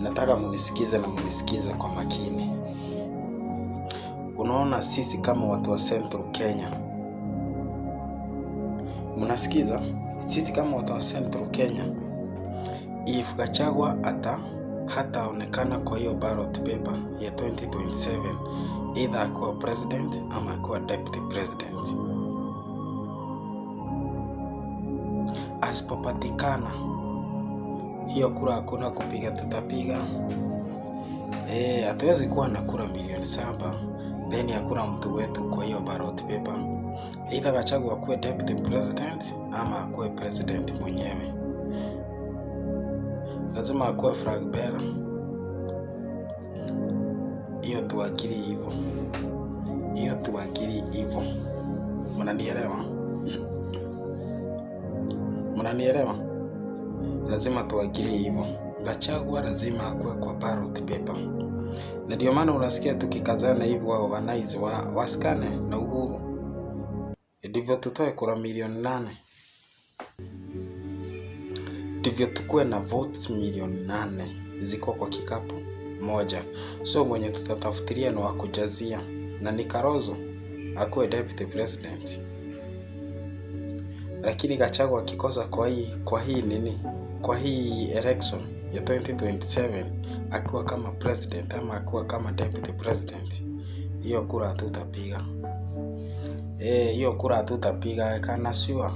Nataka munisikize na munisikize kwa makini. Unaona, sisi kama watu wa Central Kenya, mnasikiza? Sisi kama watu wa Central Kenya, if Gachagua hataonekana kwa hiyo ballot paper ya 2027, either akiwa president ama akiwa deputy president, asipopatikana, hiyo kura hakuna kupiga, tutapiga. Hatuwezi kuwa na kura milioni 7 then hakuna mtu wetu kwa hiyo ballot paper. Either Gachagua akuwe deputy president ama akuwe president mwenyewe, lazima akuwe flag bearer. Hiyo tuakili hivyo, hiyo tuakili hivyo. Mnanielewa? Mnanielewa? Lazima tuakili hivyo. Gachagua lazima akuwe kwa ballot paper, na ndio maana unasikia tukikazana hivyo, wao wanaizi wasikane na Uhuru, ndivyo tutoe kura milioni 8, ndivyo tukuwe na votes milioni 8 ziko kwa kikapu moja. So mwenye tutatafutiria ni wa kujazia na ni Kalonzo akuwe deputy president, lakini Gachagua akikosa kwa hii nini, kwa hii election ya 2027, akiwa kama president ama akiwa kama deputy president, hiyo kura hatutapiga. Eh, hiyo kura hatutapiga kana sure.